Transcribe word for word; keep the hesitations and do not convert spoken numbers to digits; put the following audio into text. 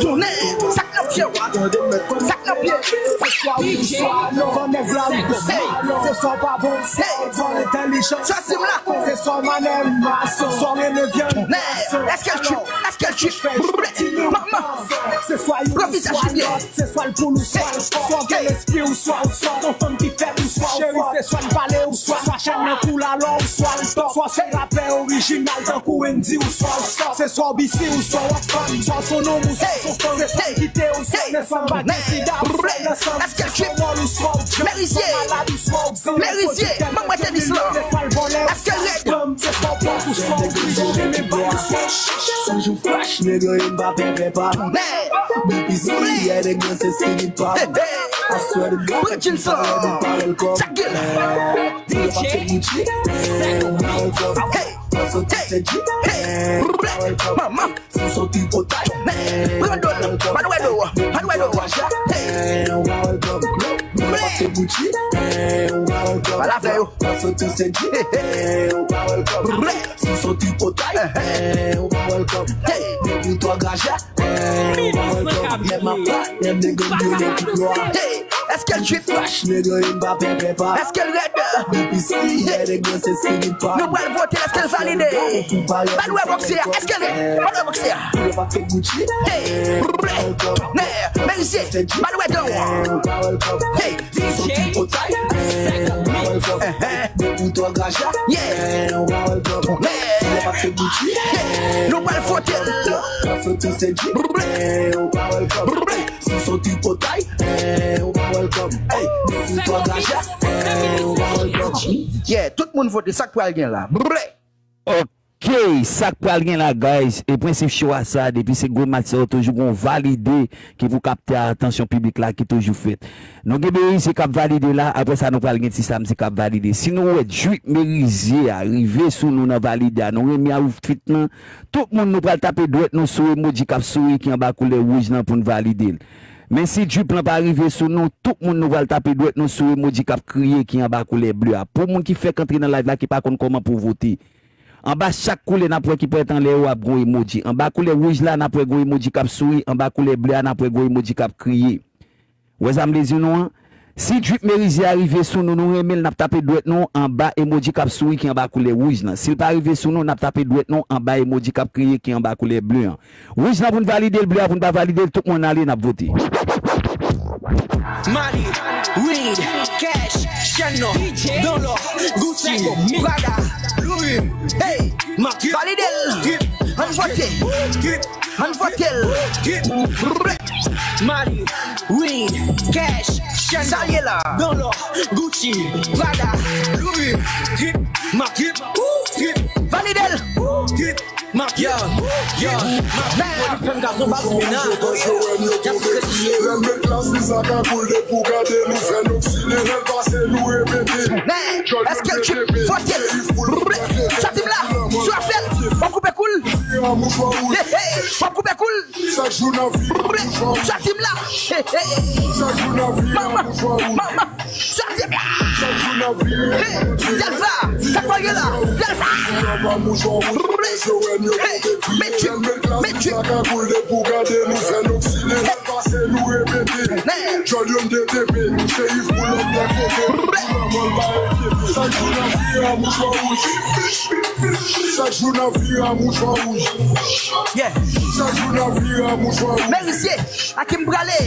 Tonnè, sa k nan pye w? Sa k nan pye? Se swa wi, swa non, van nèg la wi. Hey, se swa w pa bon, se van entèlijans. Swa tim la. Se swa w manèv, swa w renmen vyann. Tonnè, èske l trip? Èske l trip? Manman. Se swa youn, swa lòt, se swa l poul ou swa l kòk. Swa w gen lespri ou swa w sòt. Yon fanm ki fèb ou swa w fò. Cheri, se swa l pale ou swa l machann nan kou lalò ou swa l tòp. Swa se rapè orijinal tankou Wendyy ou swa l sòt. Se swa w bisi ou swa w ap fann. Swa w se yon nonm ou swa w se yon fanm. Se swa l kite ou swa l se fanm pa gen sida ou swa l nan sanm. Èske l trip? Mèrizye, Mèrizye, manman tenis lan. Èske l rèd? Toujou flash, nèg yo pa pèpè pa. Depi si yè nèg nan se sini pa. Aswè de gade parèl kòm. Yo pa fè Gucci. Hey, hey, hey, manman. Sou soti potay. Pran do l. Pa dwe do. Pa dwe do. Hey. Yo pa fè Gucci. Pa la fè yo. Hey, hey. Sou soti potay. Ou pa welcome. Hey. Depi twa gaja. Ou pa welcome. Menm apa, menm de gang yo de tout lwa. Hey, èske l trip? Flash, nèg yo pa pèpè pa. Èske l rèd? Depi si yè nèg nan se sini pa. Nou pral vote, èske l valide? Pa dwe bokse a. Èske l rèd? Pa dwe bokse a. Yo pa fè Gucci. Hey. Nè, men isi, pa dwe dan. Hey. Soti potay. Depi twa gaja. Yeah. Ou pa welcome. Yo pa fè Gucci. Nou pral vote l. Soti se Jeep. Ou pa welcome. Si soti potay. Ou pa welcome. Hey, depi twa gaja. Ou pa welcome. Yeah, tout moun vote, sa k pral gen la? Brè. Ok, sa k pral gen la, guys? E prensip show a sa, depi se gwo match sa yo, toujou gon valide ki pou kapte atansyon piblik la ki toujou fèt. Nou gen Merizier k ap valide la, apre sa nou pral gen Ti Samdi k ap valide. Si nou wè Drip Merizier a rive sou nou nan valide a, nou renmen outfit lan, tout moun nou pral tape dwèt nou sou emoji k ap souri ki anba koulè wouj lan pou n valide l. Men si Drip lan pa rive sou nou, tout moun nou pral tape dwèt nou sou emoji k ap kriye ki anba koulè ble a. Pou moun ki fèk antre nan live la ki pa konn kòman pou vote. Anba chak koulè n ap wè ki parèt anlè yo ap gon emoji. Anba koulè wouj la n ap wè gon emoji k ap souri, anba koulè ble a n ap wè gon emoji k ap kriye. Wè sa m vle di nou an? Si Drip Merizier a rive sou nou, nou renmen l, n ap tape dwèt nou anba emoji k ap souri ki anba koulè wouj lan. Si l pa rive sou nou, n ap tape dwèt nou anba emoji k ap kriye ki anba koulè ble an. Wouj lan pou n valide l, ble a pou n pa valide l, tout moun ale, n ap vote. Mali, weed, cash, Chanel, dollar, Gucci, Prada, Louis, hey, valide l. Ann vote. Ann vote l. Mali, weed, cash, Chanel, dollar, Gucci, Prada, Louis, valide l. Yo, yo, fèm gason baz mennaj. Men, èske l trip? Vote l. Sòti m la. Si w ap fè l, w ap koupe kou l. Hey, hey, w ap koupe kou l. Sòti m la. Hey, hey. Manman, manman. Sòti m la. Hey, Delva, sa k pral gen la? Delva. Hey, men trip, men trip. Hey. Nè. Yeah. Merizier, a ki m prale?